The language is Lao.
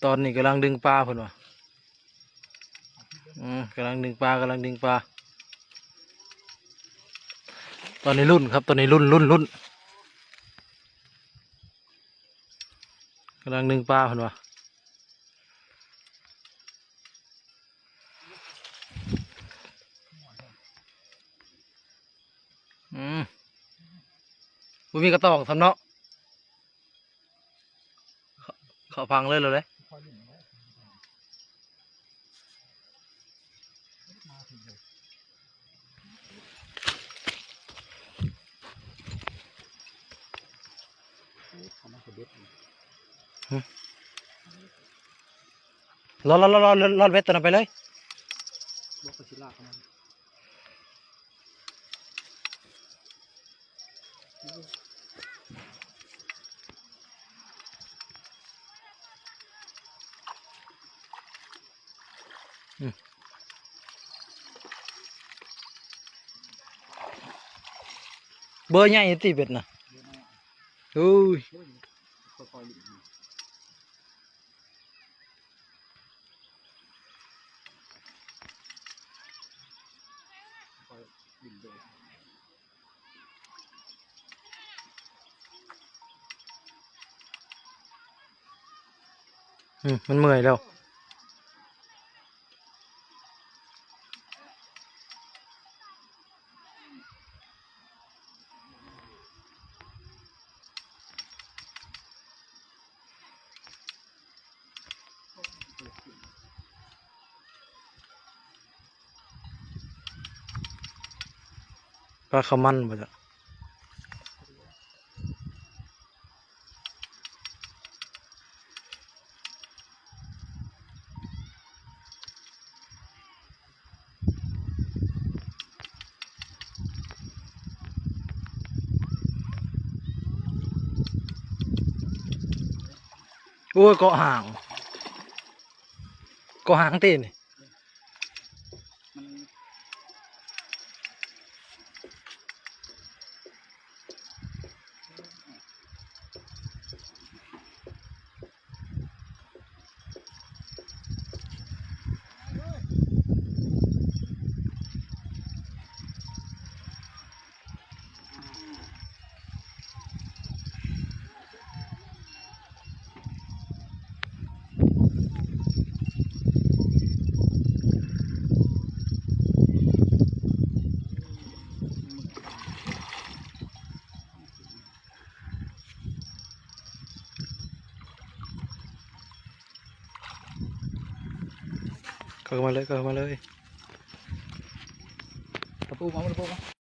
ຕອນນີ້ກຳລັງດຶງປາເພິ່ນວ່າ ອືມ ກຳລັງດຶງປາ ກຳລັງດຶງປາ ຕອນນີ້ລຸ້ນຄັບ ຕອນນີ້ລຸ້ນ ລຸ້ນ ລຸ້ນ ກຳລັງດຶງປາເພິ່ນວ່າ ອືມ ບໍ່ມີກະຕອງຊ້ຳເນາະ ເຂົ້າ ເຂົ້າຝັ່ງເລີຍ ແລ້ວເດ້ ລອດ ລອດ ລອດ ລອດ ລອດເວັດຕົວນັ້ນໄປເລີຍ ອືມ ເບີໃຫຍ່ຕິເບັດນະ ໂອ້ຍ. ອືມ ມັນເມື່ອຍແລ້ວ. ປາເຂົ້າມັນບໍ່ຈັກ. ໂອ້ຍ ເກາະຫາງ ເກາະຫາງຕີນ. ເຂົ້າມາເລີຍ ເຂົ້າມາເລີຍ ຕະປູມາ ຕະປູມາ.